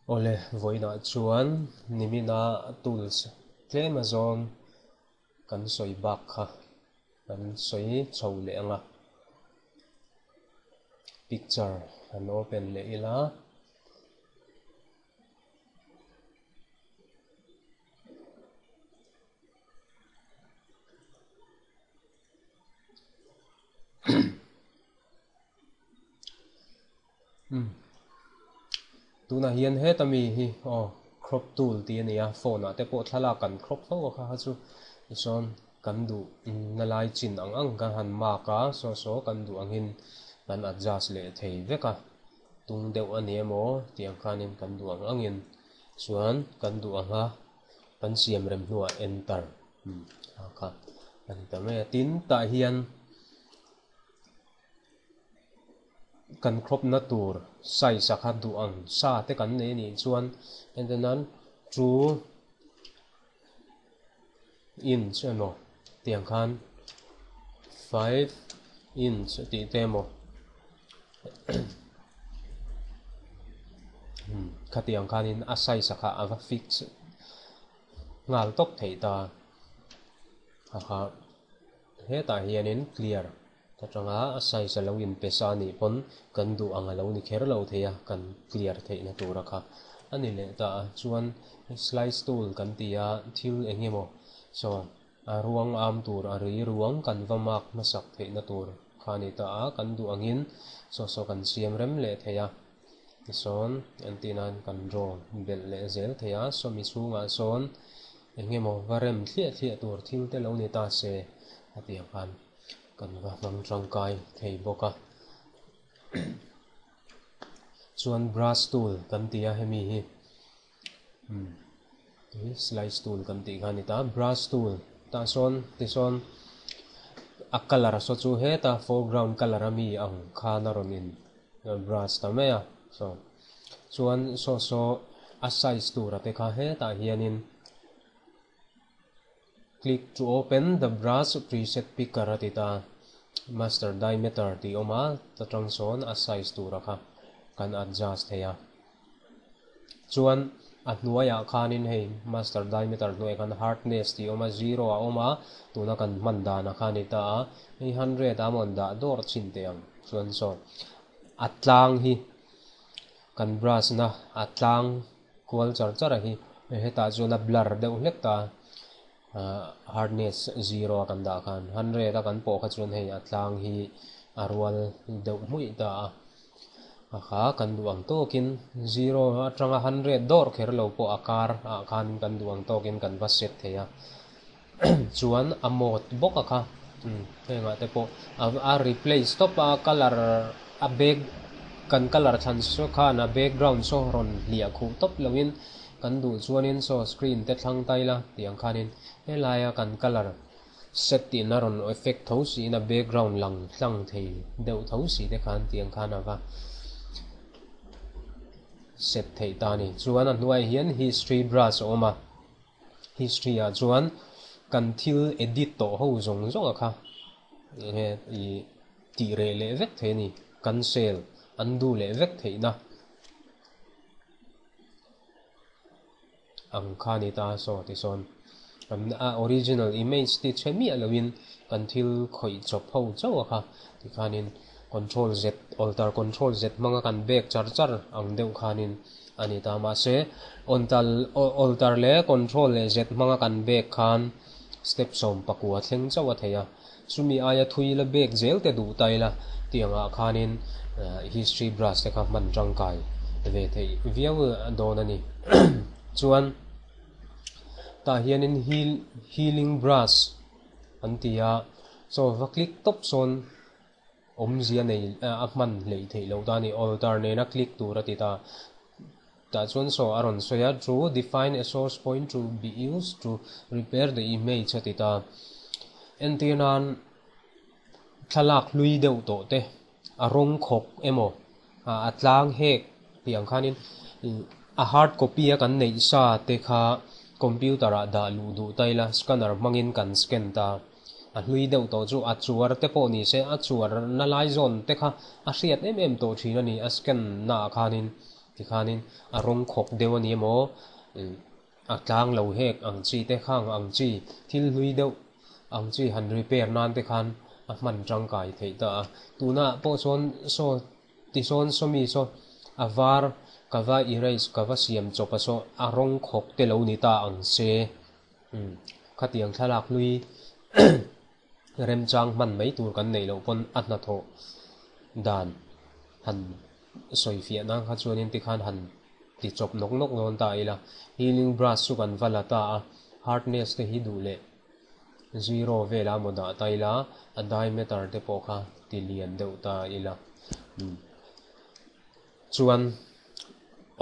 Awle, vawiinah chuan nimina tools tlem azawng kan sawi bak kha kan sawi chho leh ang a. Picture han open leh ila. Umm tunah hian heta mi hi aw crop tool tih a ni a phone ah te pawh thlalak kan crop fo a kha kha chu tichuan kan duh na lai chin ang ang kan han mark a saw saw kan duh angin kan adjust leh thei vek a tung deuh a ni emaw tih ang khanin kan duh ang angin chuan kan duh ang a kan siam rem hnuah enter a kha a ni ta mai a tin tah hian. Kan crop na tur size a kha duh ang sa te kan nei anih chuan entir nan two inch emaw tiang khan five inch tih te emaw khatiang khanin a size a kha a va fix nghal tawp theih ta a kha. Hetah hianin clear atanga a size a lo inpe sa anih pawn kan duh ang a lo ni kher lo thei a, kan clear theihna tura kha a ni leh ta a. Chuan slice tool kan ti a, thil eng emaw saw a ruang am tur a ri ruang kan va mark hmasak theihna tur kha a ni ta a, kan duh angin saw saw kan siam rem leh thei a. Tisawn entir nan kan draw belh leh zel thei a, sawmi chhungah sawn Eng emaw va rem thliah thliah tur thil te lo ni ta se a tih ang khan kan va hmang tangkai thei bawk a. Chuan brush tool kan ti a hemi hi umm slice tool kan tih kha a ni ta. Brush tool tah sawn tisawn a colour saw chu heta foreground colour a mi ang khan a rawn in brush ta mai a saw. Chuan saw saw a size tura te kha hetah hianin click to open the brush preset picker a ti ta, master diameter tih awm a, ta tang sawn a size tura kha kan adjust thei a. Chuan a hnuaiah khanin hei master diameter hnuaiah khan hardness tih awm a, zero a awm a, tuna kan hman danah kha a ni ta a, hei hundred a mawn dah dawr chhin teh ang chuan saw a tlang hi Kan brush na a tlang kual char char a hi hetah chuan a blur deuh hlek ta ah hardness zero a kan dah khan hundred a kan pawh kha chuan hei a tlang hi a rual deuh hmuih ta a a kha kan duh ang tawkin zero atanga hundred dawr kher lo pawh a kar ah khan kan duh ang tawkin kan va set thei a chuan a mode bawk a kha hengah te pawh a replace tawp a colour a back kan colour thlan saw khan a background saw rawn hliah khuh tawp loin kan duh chuanin saw screen te thlang ta ila tih ang khanin helaia kan colour set tihna rawn effect tho siin a background lang hlang thei deuh tho si te khan tih ang khan a va set theih ta a ni. Chuan a hnuaiah hian history brush a awm a. History ah chuan kan thil edit tawh ho zawng zawng a kha enge i tih reh leh vek thei a ni, cancel, undo leh vek theihna ang kha a ni ta saw tisawn kan a original image ti chhe miah loin kan thil khawih chawp ho chauh a kha tikhanin control z alter control z hmanga kan bag char char ang deuh khanin. a ni ta. Mahse, alter leh control leh Z hmanga kan bag khan step 19 thleng chauh a thei a. Chumi aia thui la bag zel te duh ta ila tiangah khanin history brush te kha hman tangkai ve theih viau dawn a ni. Chuan tah hianin healing brush an ti a, chaw va click tawp sawn Awmzia nei a hman hleih theih loh ta a ni. Alter nena click tur a ti ta. Tah chuan saw a rawn sawi a, To define a source point to be used to repair the image a ti ta. Entir nan thlalak hlui deuh tawh te, a rawng khawk emaw, a tlang hek tih ang khanin a hard copy a kan neih sa te kha computer ah dah luh duh ta ila, scanner hmangin kan scan ta. A hlui deuh tawh chu a chuar te pawh ni se, a chuar na lai zawn te kha a hriat em em tawh thin a ni, a scan na ah khanin. Tikhanin a rawng khawk deuh a ni emaw, a tlang lo hek ang chi te khang ang chi, thil hlui deuh ang chi han repair nan te khan a hman tangkai theih ta a. Tunah pawh sawn saw tisawn sawmi saw a var ka va erase ka va siam chawp a saw a rawng khawk te lo ni ta ang se. Khatiang thlalak hlui remchang hman mai tur kan neih loh pawn a hnathawh dan han sawi fiah nan kha chuanin tikhan han ti chawp nawk nawk dawn ta ila. Healing brush chu kan va la ta a, hardness te hi duh leh zero vela maw dah ta ila, a diameter te pawh kha ti lian deuh ta ila. Chuan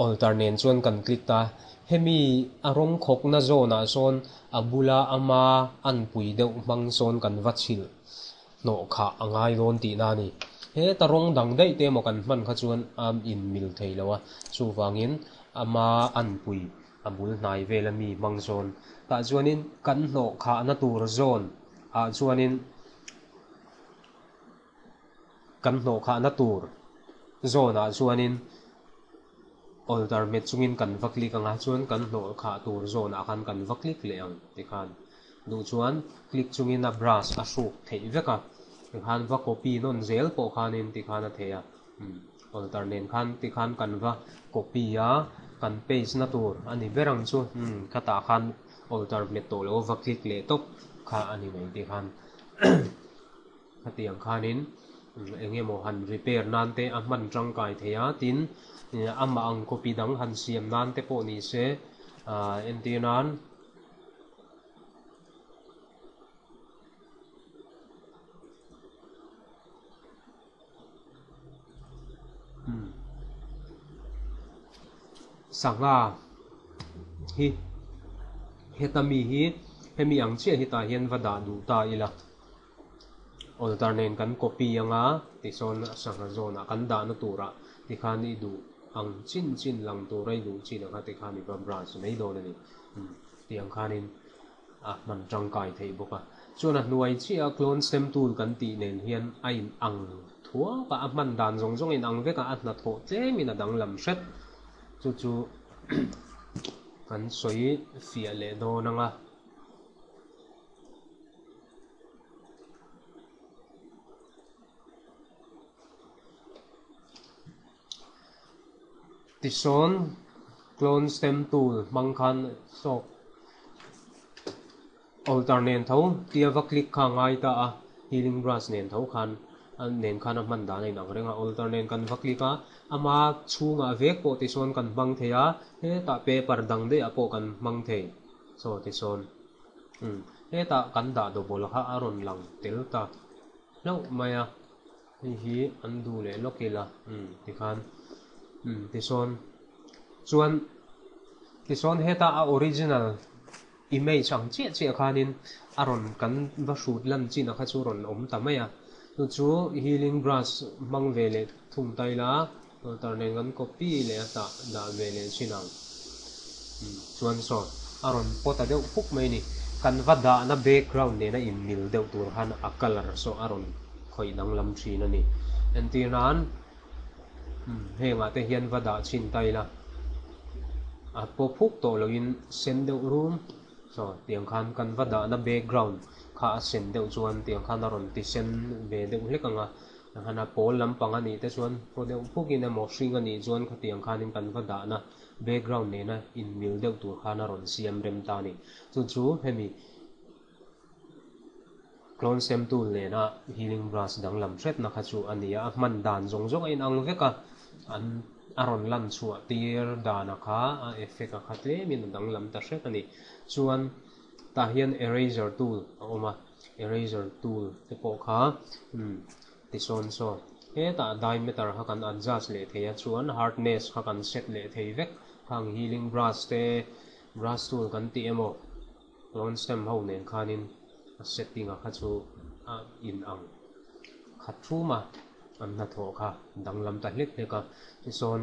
altar nen chuan kan click ta. Hemi a rawng khawkna zawnah sawn a bula ama anpui deuh hmang sawn kan va chhilh hnawh khah a ngai dawn tihna a ni. Heta rawng dang daih te emaw kan hman kha chuan a inmil thei lo a, chuvangin ama anpui a bul hnai vela mi hmang sawn tah chuanin kan hnawh khahna tur zawn ah chuanin Kan hnawhkhahna tur zawnah chuanin altar hmet chungin kan va click ang a, chuan kan hnawhkhah tur zawnah khan kan va click leh ang tikhan duh chuan click chungin a brush a hruk theih vek a, tikhan va copy nawn zel pawh khanin tikhan a theih a, altar nen khan tikhan kan va copy a, kan paste na tur a ni ber ang chu, khatah khan altar hmet tawh lo va click leh tawp kha a ni mai tikhan. Hetiang khanin eng emaw han repair nan te a hman tangkai thei a, tin amah ang copy dang han siam nan te pawh ni se entir nan Sangha hi heta mi hi hemi ang chiah hi tah hian va dah duh ta ila. Altar nen kan copy anga tisawn sangha zawnah kan dahna turah tikhan i duh ang chin chin lang tura i duh chin ang kha tikhan i va brush mai dawn a ni. Tiang khanin a hman tangkai theih bawk a. Chuan a hnuai chiah a clone stem tool kan tih nen hian a in ang thuak a, a hman dan zawng zawng in ang vek a, a hnathawh tlemin a danglam hret. Chu chu kan sawi fiah leh dawn ang a. Tisawn clone stem tool hmang khan sawk altar nen tho tia va click kha a ngai ta a, healing brush nen tho khan nen khan a hman dan a inang reng a, altar nen kan va click a, ama chhungah vek pawh tisawn kan hmang thei a, hetah paper dang daih ah pawh kan hmang thei saw tisawn. Umm hetah kan dah double kha a rawn lang tel ta hlauh mai a, hei hi an duh leh lawk ila umm tikhan umm tisawn chuan tisawn heta a original image ang chiah chiah khanin a rawn kan va hrut lan chin a kha chu rawn awm ta mai a, chu chu healing brush hmang ve leh thung ta ila Altar nen kan copy leh a tah dah ve leh thin ang. Chuan saw a rawn pawt a deuh phuk mai a ni. Kan va dahna background nena inmil deuh tur khan a colour saw a rawn khawih danglam thin a ni. Entir nan hengah te hian va dah chhin ta ila a paw phuk tawh loin sen deuh rum saw tiang khan kan va dahna background kha a sen deuh chuan tiang khan a rawn ti sen ve deuh hlek ang a. Hana pawl lampang a nih te chuan paw deuh phukin emaw hring a nih chuan khatiang khanin kan va dahna background nena inmil deuh tur khan a rawn siam rem ta a ni. Chu chu hemi clone stem tool nena healing brush danglam hretna kha chu a ni a, a hman dan zawng zawng a inang vek a, an a rawn lan chhuah tir dana kha a effect a kha tlemin a danglam ta hret a ni. Chuan tah hian eraser tool a awm a. Eraser tool te pawh kha tisawn saw hetah diameter kha kan adjust leh thei a chuan hardness kha kan set leh thei vek khang healing brush te brush tool kan tih emaw clone stem ho nen khanin a setting a kha chu a in ang khat thum a an hnathawh kha danglam ta hlek hlek a tisawn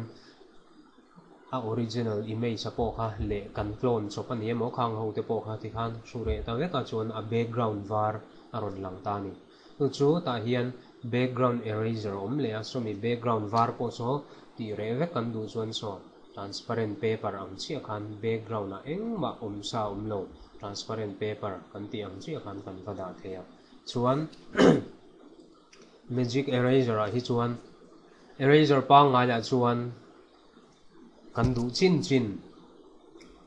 A original image a pawh kha leh kan clone chawp a ni emaw khang ho te pawh kha tikhan hru reh ta vek a chuan a background var a rawn lang ta a ni. Chu chu tah hian background eraser a awm leh a sawmi background var pawh saw ti. Tih reh vek kan duh chuan saw transparent paper ang chiah khan background ah engmah awm sa awm lo transparent paper kan tih ang chiah khan kan va dah thei a. Chuan magic eraser ah hi chuan eraser pangngai ah chuan kan duh chin chin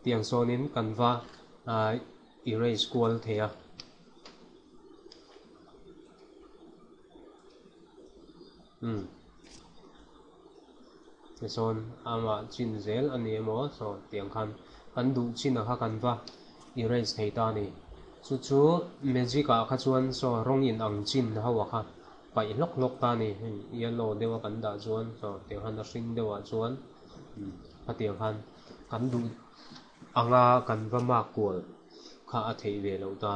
tiang sawnin kan va erase kual thei a. Umm tichuan amah chin zel a ni emaw saw tiang khan kan duh chin a kha kan va erase thei ta a ni. Chu chu magic ah kha chuan saw rawng in ang chin ho a kha paih hlawk hlawk ta a ni. Hei yellow deuh a kan dah chuan saw tiang khan a hring deuh ah chuan umm khatiang khan kan duh anga kan va mark kual kha a theih ve loh ta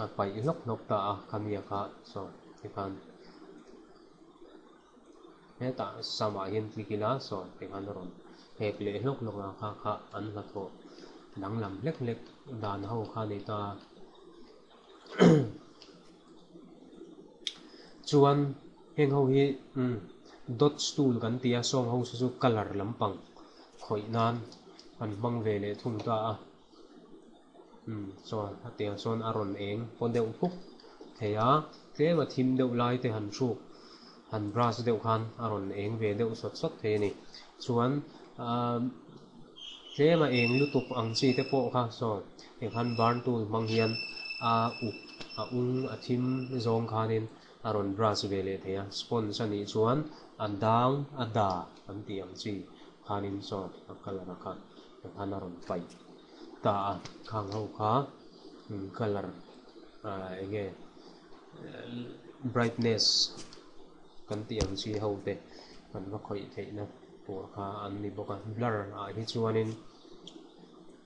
a paih hlawk hlawk ta a khami a kha saw tikhan hetah samah hian click ila saw tikhan a rawn hek leh hlawk hlawk a kha kha an hnathawh danglam hlek hlek dan ho kha a ni ta chuan heng ho hi umm dot stool kan ti a sawng ho chu colour lampang khawih nan an hmang ve leh thung ta a. Umm chuan a tiang chuan a rawn eng paw deuh phuk thei a, tlem a thim deuh lai te han hruk han brush deuh khan a rawn eng ve deuh sawt sawt thei a ni. Chuan ahh tlem a eng lutuk ang chi te pawh kha saw heng khan burn tool hmang hian a uk a ung a thim zawng khanin a rawn brush ve leh thei a, sponge a nih chuan a dang a da an tih ang chi khanin saw a colour a kha heng khan a rawn paih. Ta a khang ho kha colour ah eng nge brightness kan tih ang chi ho te kan va khawih theihna tur kha an ni bawk a blur ah hi chuanin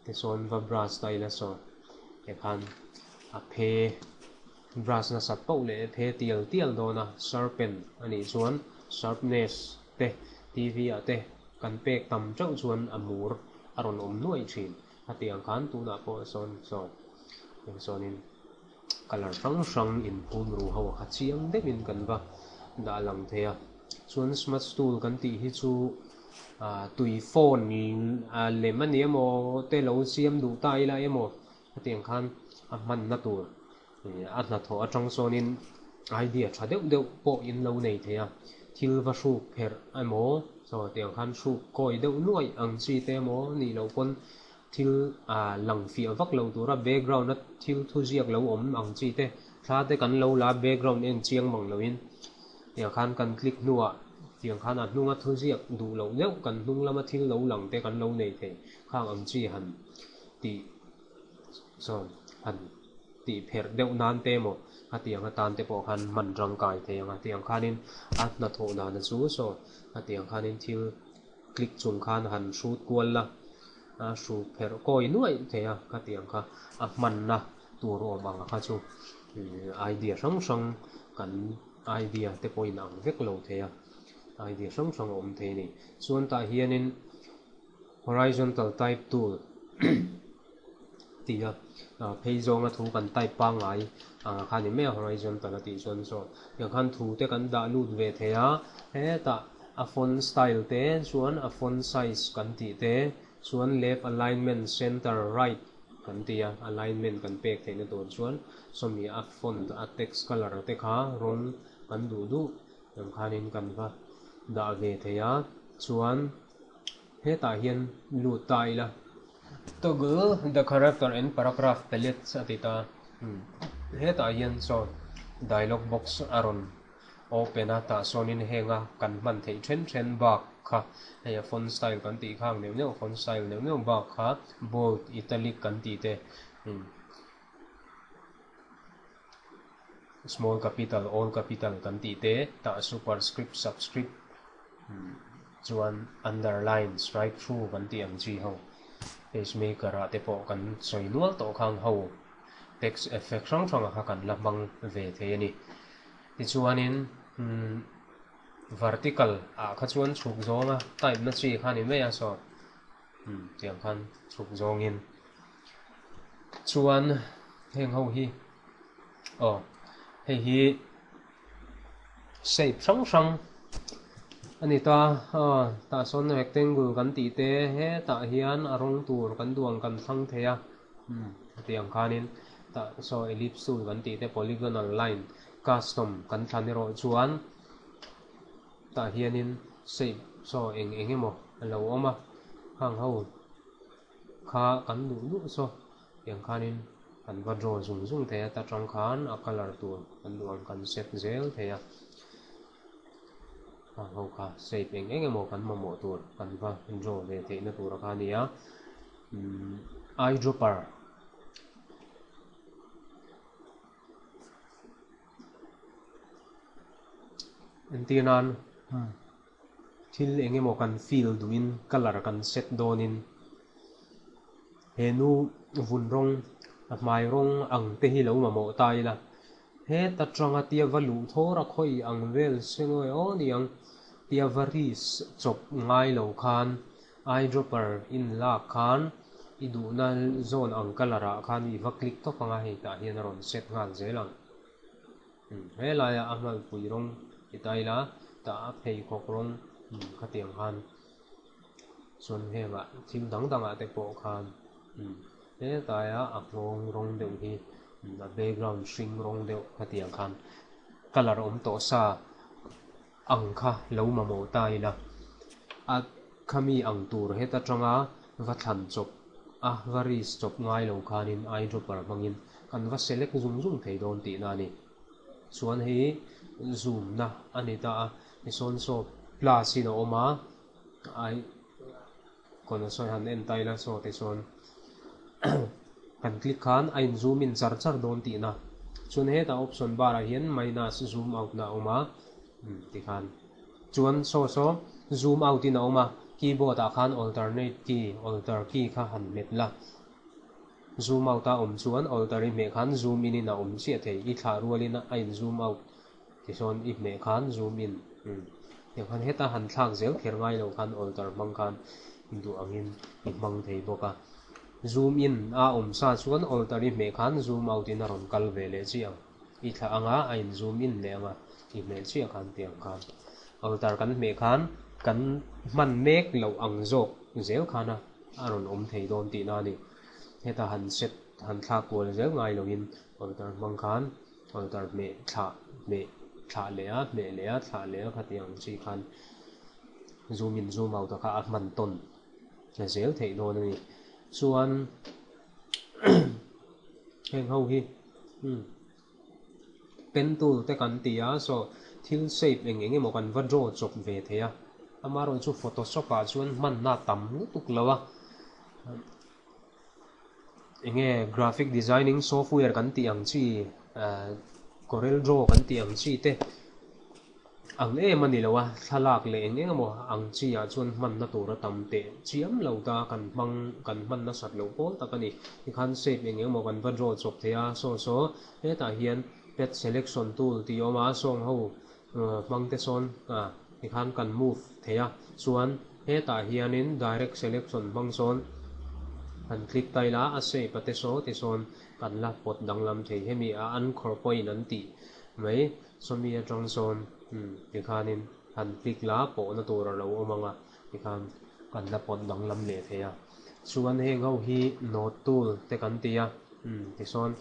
tichuan va brush ta ila saw tikhan a phe brush nasat pauh leh a phe tial tial dawn a sharpen a nih chuan sharpness te T_V ah te kan pek tam teuh chuan a mur a rawn awm nuaih thin. A tih ang khan tunah pawh sawn sawn eng sawnin colour hrang hrang inphum ru ho a kha chiang deuhin kan va dah lang thei a. Chuan smudge tool kan tih hi chu ah tui phone ah lem a ni emaw te lo siam duh ta ila emaw a tih ang khan a hmanna tur A hnathawh atang sawnin idea tha deuh deuh pawh in lo nei thei a, thil va hruk pherh emaw chaw tiang khan hruk kawi deuh nuaih ang chi te emaw nih loh pawn thil lang fiah vak lo tura background a thil thuziak lo awm ang chi te thla te kan lo la background en chiang mang loin tiang khan kan click hnuah tiang khan a hnunga thuziak duh loh deuh kan hnung lama thil lo lang te kan lo nei thei khang ang chi han tih sawn han. Tih pherh deuh nan te emaw a tiang atan te pawh khan hman tangkai thei ang a tiang khanin a hnathawh dana chu saw a tiang khanin thil click chung khan han hrut kual la a hru pherh kawi nuaih thei a ka tiang kha a hmanna tur awm ang kha chu idea hrang hrang kan idea te pawhin ang vek lo thei a idea hrang hrang a awm thei a ni chuan tah hianin Horizontal type tool tih a phei zawnga thu kan type pangngai ang kha a ni mai a horizontal a tih chuan saw tiang khan thu te kan dah lut ve thei a hetah a font style te chuan a font size kan tih te chuan left alignment center right kan ti a alignment kan pek theihna tur chuan sawmi a font a text colour te kha rawng kan duh duh ang khanin kan va dah ve thei a chuan. Hetah hian lut ta ila. Toggle the character and paragraph palettes a ti ta. Hetah hian sawn dialog box a rawn open a, tah sawnin henga kan hman theih then then bak kha hei a font style kan tih khang neuh neuh font style neuh neuh bak kha bold, italic kan tih te small capital, all capital kan tih te tah superscript, subscript Chuan underline, strike through kan tih ang chi ho pacemaker ah te pawh kan sawi nual tawh khang ho text effect hrang hrang ah kha kan la hmang ve thei a ni. Tichuanin vertical ah kha chuan chhuk zawnga type na chi kha a ni mai a saw tiang khan chhuk zawngin chuan heng ho hi aw hei hi shape hrang hrang. A ni ta, tah sawn rectangle kan tih te hetah hian a rawng tur kan duh ang kan thlang thei a, hetiang khanin tah saw ellipse tool kan tih te polygonal line custom kan thlan erawh chuan tah hianin shape saw eng eng emaw a lo awm a, hang ho kha kan duh duh saw tiang khanin kan va draw zung zung thei a, ta tang khan a colour tur kan duh ang kan set zel thei a. Hang ho kha shape eng eng emaw kan mamawh tur kan va draw ve theihna tur a kha a ni a, eyedropper entir nan thil eng emaw kan fill duhin colour kan set dawnin he nu vun rawng a hmai rawng ang te hi lo mamawh ta ila. Heta tanga tia va luh thawr a khawi ang vel se ngawi aw niang tia va risk chawp ngai lo khan eyedropper in lak khan i duhna zawn ang colour ah khan i va click tawp anga hei tah hian a rawn set nghal zel ang. Helai ah a hmalpui rawng ti ta ila tah a pheikhawk rawng khatiang khan chuan hengah thil dang dangah te pawh khan Hetaia a nghawng rawng deuh hi a background hring rawng deuh khatiang khan colour awm tawh sa ang kha lo mamawh ta ila a khami ang tur heta tanga va thlan chawp a va risk chawp ngai lo khanin eyedropper hmangin kan va select zung zung thei dawn tihna a ni. Chuan hei zoom na a ni ta a tisawn saw plus in a awm a ai. Kawn sawi han en ta ila saw te chuan kan click khan a in zoom in char char dawn tihna chuan hetah option bar ah hian minus zoom out na a awm a tikhan chuan saw saw zoom out in a awm a keyboard ah khan alternate key alter key kha han hmet la zoom out a awm chuan alter i hmeh khan zoom in in a awm chiah thei i thlah rualin a in zoom out Tichuan i hmeh khan zoom in tiang khan heta han thlak zel kher ngai lo khan alter hmang khan duh angin i hmang thei bawk a. Zoom in a awm sa chuan alter i hmeh khan zoom out in a rawn kal ve leh chiah ang. I thlah anga a in zoom in leh anga i hmeh chiah khan tiang khan alter kan hmeh khan kan hman mek loh ang zawk zel khan a rawn awm thei dawn tihna a ni. Heta han set han thlak kual zel ngai loin alter hmang khan Altar hmeh thlah hmeh thlah leh a hmeh leh a thlah leh a khatiang ang chi khan zoom in zoom out a kha a hman tawn zel theih dawn a ni. Chuan heng ho hi pen tool te kan ti a saw thil shape eng eng emaw kan va draw chawp ve thei a amaherawhchu photoshop ah chuan hmanna a tam lutuk lo a. Enge graphic designing software kan tih ang chi Corel Draw kan tih ang chi te ang em a ni lo a, thlalak leh eng eng emaw ang chi ah chuan hmanna tur a tam teh chiam lo ta kan hmang kan hman nasat loh pawl tak a ni. Tikhan shape eng eng emaw kan va draw chawp thei a, saw saw hetah hian path selection tool tih a awm a, sawng ho hmang te sawn tikhan kan move thei a, chuan hetah hianin direct selection hmang sawn han click ta ila a shape a te saw te sawn kan la pawt danglam thei hemi a anchor point an tih mai sawmi atang sawn tikhanin han click la pawhna tur a lo awm ang a tikhan kan la pawt danglam leh thei a, chuan heng ho hi note tool te kan ti a tisawn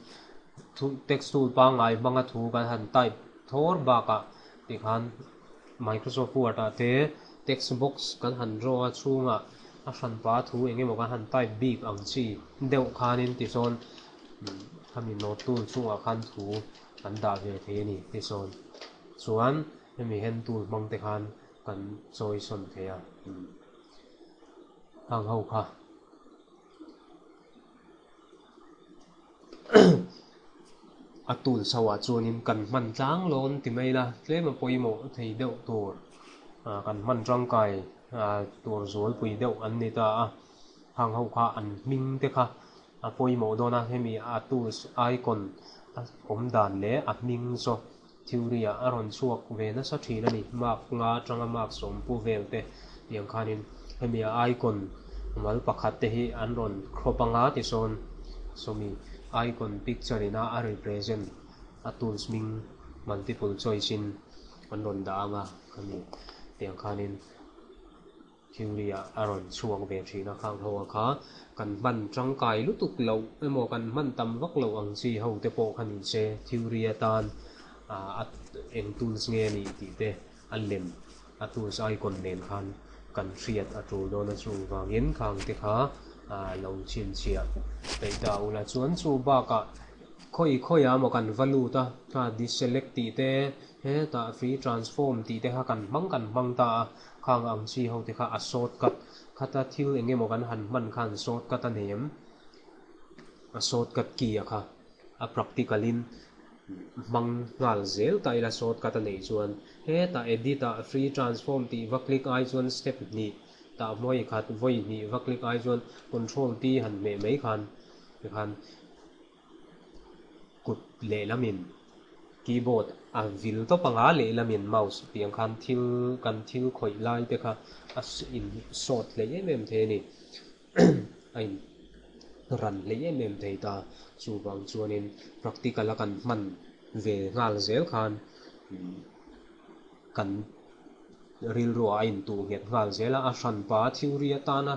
text tool pangngai hmanga thu kan han type Thawr bakah tikhan Microsoft Word ah te text box kan han draw a chhungah a hranpa thu eng emaw kan han type bik ang chi deuh khanin tisawn khami note tool chungah khan thu kan dah ve thei a ni tisawn chuan hemi hand tool hmang te khan kan chawi sawn thei a hang ho kha. A tul chho ah chuanin kan hman tlang lawn ti mai ila tlem a pawimawh thei deuh tur kan hman tangkai tur zualpui deuh an ni ta a, hang ho kha an hming te kha a pawimawh dawn a, hemi a tools icon a awm dan leh a hming chu theory ah a rawn chhuak ve nasa thin a ni, mark nga atanga mark sawmpu vel te tiang khanin hemi a icon mal pakhat te hi an rawn crop anga tisawn sawmi icon picture ina a represent a tools hming multiple choice in an rawn dah anga a ni. Tiang khanin theory ah a rawn chhuak ve thin a, khang ho a kha kan hman tangkai lutuk loh emaw kan hman tam vak loh ang chi ho te pawh kha ni se theory atan a eng tools nge a nih tih te a lem a tools icon nen khan kan hriat a tul dawn a chuvangin khang te kha lo chhinchhiah peih ta ula chuan chu bakah khawi khawiah emaw kan va lut a kha deselect tih te hetah free transform tih te kha kan hmang kan hmang ta a khang ang chi ho te kha a shortcut khata thil eng emaw kan han hman khan shortcut a nei em a shortcut key a kha a practical in hmang nghal zel ta ila shortcut a neih chuan hetah edit ah free transform tih va click ai chuan step hnih tah hmuai khat vawi hnih va click ai chuan control T han hmeh mai khan tikhan kut lehlamin keyboard a vil tawp anga lehlamin mouse tih ang khan thil kan thil khawih lai te kha a in sawt hlei em em thei a ni a in ran hlei em em thei ta chuvang chuanin practical a kan hman ve nghal zel khan kan rilruah a intuh nghet nghal zel a, a hranpa theory atana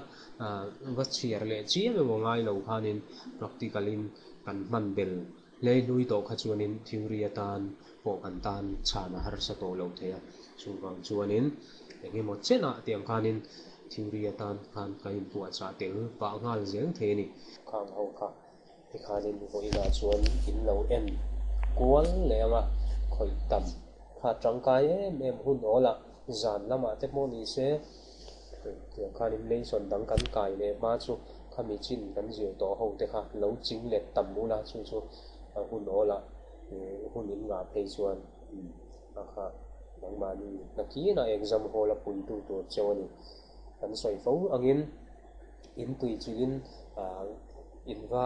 va chhiar leh chiam emaw ngai lo khanin practical in kan hman bel hlei hlui tawh kha chuanin theory atan pawh kan tan chhan a harsa tawh lo thei a, chuvang chuanin eng emaw chenah tiang khanin theory atan khan kan inpuahchah tel pah nghal zel thei a ni. Khang ho kha Tikhanin vawiinah chuan in lo en kual leh ang a, khawih tam kha tangkai em em hun awl a, zan lamah te pawh ni se tiang khanin lesson dang kan kai leh hma chu khami chin kan zir tawh ho te kha lo ching let tam ula chu chu a hun awl a, hun in ngah phei chuan a kha nangmahni nakinah exam hall a puitu tur cheu a ni. Kan sawi fo angin in tui chuhin in va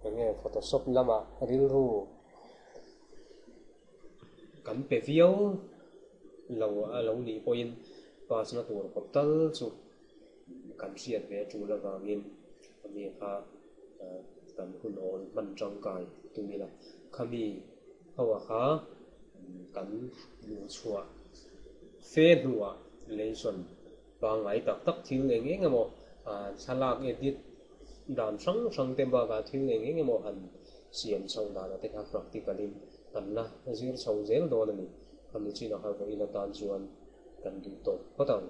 eng nge photoshop lamah rilru kan pe viau lo a lo nih pawhin pass na tur kawp tal chu kan hriat ve tul avangin ami kha kan hun awl hman tangkai tum ila khami ho a kha kan luh chhuah fe hnuah lesson pangngai tak tak thil eng eng emaw thlalak edit dan hrang hrang te bakah thil eng eng emaw han siam chho danah te kha practical in kan la zir chho zel dawn a ni. Khami chinah kha vawiin atan chuan kan duh tawp phawt ang.